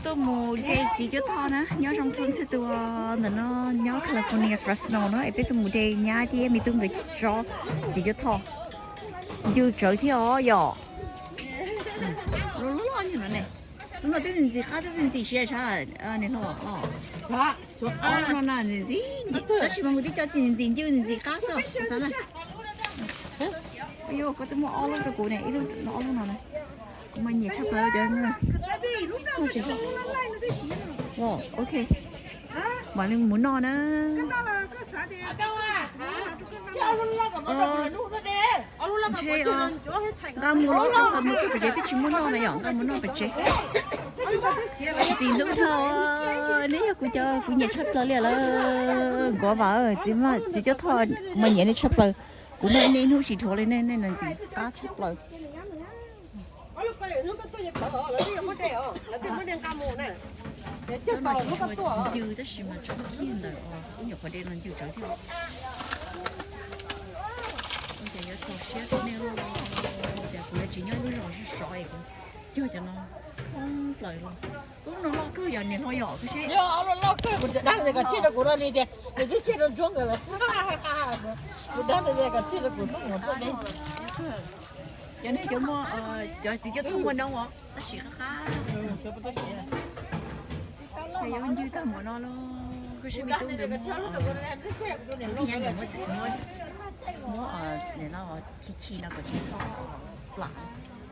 Tuaj mus de txiv cuab thoj na, nyob zoo txhua txhia tus ntawm no, nyob California Fresno no es peb tuaj mus de nyab thiab me tub nkawd tsob txiv cuab thoj. Ncw tsawv thiab os yom. Lub lub loj no ne, lub no twb ntxim qab twb ntxim siab sab niam hluas los. Ob lub no na ntxim ntxim, tab sis mas kuv twb coj ntxim ntxim ncw ntxim qab xwb xav na. Koj twb muaj ob lub rau kuv ne, ib lub no ob lub no na. Kuv mas nyiam tshaj plaws cov no. Ok, mam li mus noj na. Ntshe nqa mus los mus txog pem tsev twb tsis muaj noj na yom, nqa mus noj pem tsev. Ntxim hlub dhau, neb yog kuv cov kuv nyiam tshaj plaws li lawm. Nkuav vas, txiv cuab thoj, kuv mas nyiam nej tshaj plaws. Kuv noj nej hnub tsis dhuav li, nej nej ntxim qab tshaj plaws. Ncw tab sis mas tsob kiag ntawm os, ub nyuam qhuav de no ncw tsawv thiab. Ua cas yuav txog siab rau nej loj, tias kuv yuav tsis nyob lub zos sov sov es kuv cog cov no thoob plaws los. Koj lub no loj kawg yog niam hluas yom, koj seb. Yog loj kawg, kuv dag kom tsij rau kuv no li tias nws twb tsij rau Ntsuab nkawd lawm. Kuv dag kom tsij rau kuv tuaj mus tuaj de. Cov no cov muaj, cov txiv cuab thoj muaj noob os, tab sis qab qab. Ces yuav ncw tag npaum no los, koj seb me tub nkawd muab, kuv thiaj nyob ntawm muab, muab, muab, nim no khi khi no kom tsis txhob plam.